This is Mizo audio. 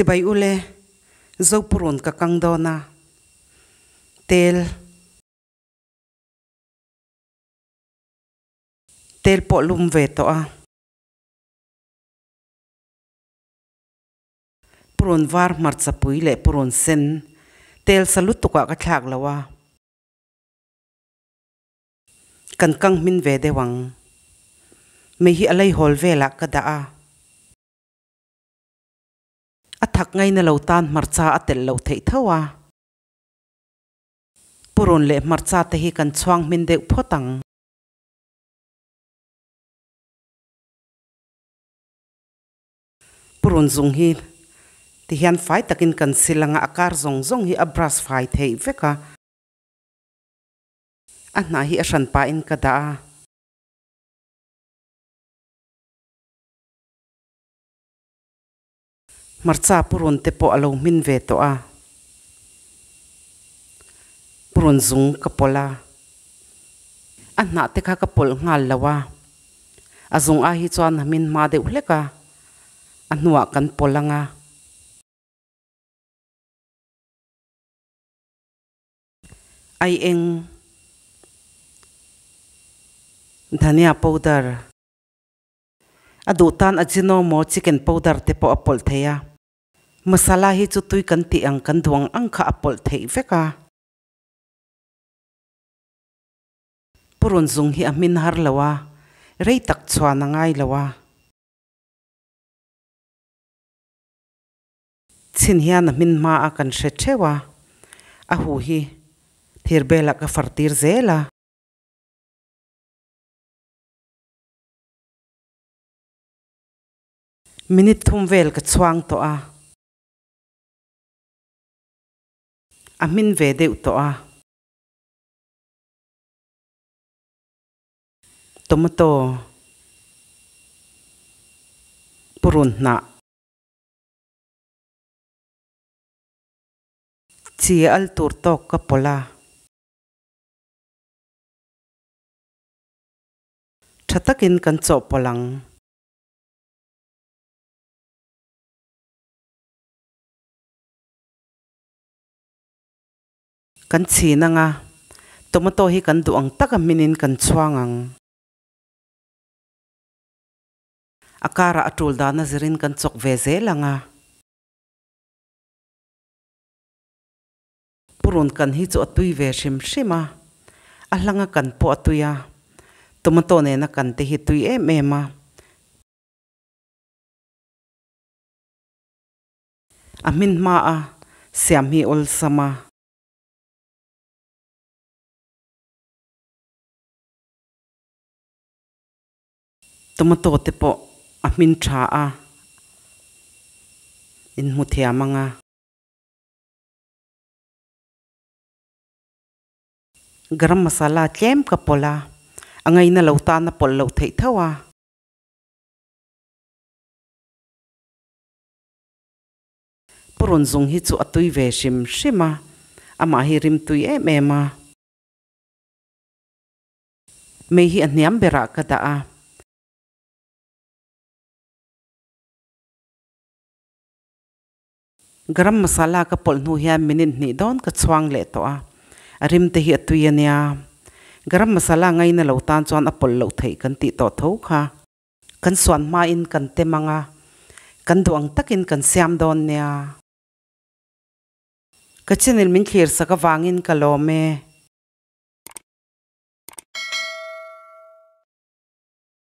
Chibai ule, Zopurun ka kang dawn a, tel tel pawh lum ve tawh a. Purun var hmarcha pui leh purun sen tel sa lutuk ah ka thlak lo a. Kan kang hmin ve deuh ang. Mei hi a leihawl velah ka dah a. A thak ngaina lo tan hmarcha a telh loh theih tho a. Purun leh hmarcha te hi kan chhuang hmin deuh phawt ang. Purun zung hi tihian fai takin kan sil anga a kar zawng zawng hi a brush fai theih vek a. A hnah hi a hran pahin ka dah a. Hmarcha purun te pawh a lo hmin ve tawh a. Purun zung ka pawlh a. A hnah te kha ka pawlh nghal lo a. A zung ai hi chuan a hmin hma deuh hlek a, a hnuah kan pawlh ang a. Ai eng dhania powder a duh tan ajinomo chicken powder te pawh a pawlh thei a. Masala hi chu tui kan tih ang kan duh ang ang kha a pawlh theih vek a. Purun zung hi a hmin har lo a, rei tak chhuan a ngai lo a. Chhin hian a hmin hma a kan hre theuh a, a huh hi thir belah ka far tir zel a. Minute thum vel ka chhuang tawh a. A hmin ve deuh tawh a. Tomato purun hnah chi al tur tawk ka pawlh a. Tha takin kan chawhpawlh ang. Kan chhin ang a, tomato hi kan duh ang taka hminin kan chhuang ang. A karah a tul dan a zirin kan chawk ve zel ang a. Purun kan hi chu a tui ve hrim hrim a, a hlanga kan pawh a tui a, tomato nena kan te hi tui em em a. A hmin hma a siam hi awlsam a. Tomato te pawh a hmin tha a, in hmu thiam ang a. Garam masala tlem ka pawlh a, a ngaina lo tan a pawlh loh theih tho a. Purun zung hi chu a tui ve hrim hrim a, amah hi rim tui em em a. Mei hi a hniam berah ka dah a. Garam masala ka pawlh hnu hian minute hnih dawn ka chhuang leh tawh a, a rim te hi a tui a nia. Garam masala ngaina lo tan chuan a pawlh loh theih kan tih tawh tho kha. Kan suan hmain kan tem ang a, kan duh ang takin kan siam dawn nia. Ka channel min thlir sak avangin ka lawm e.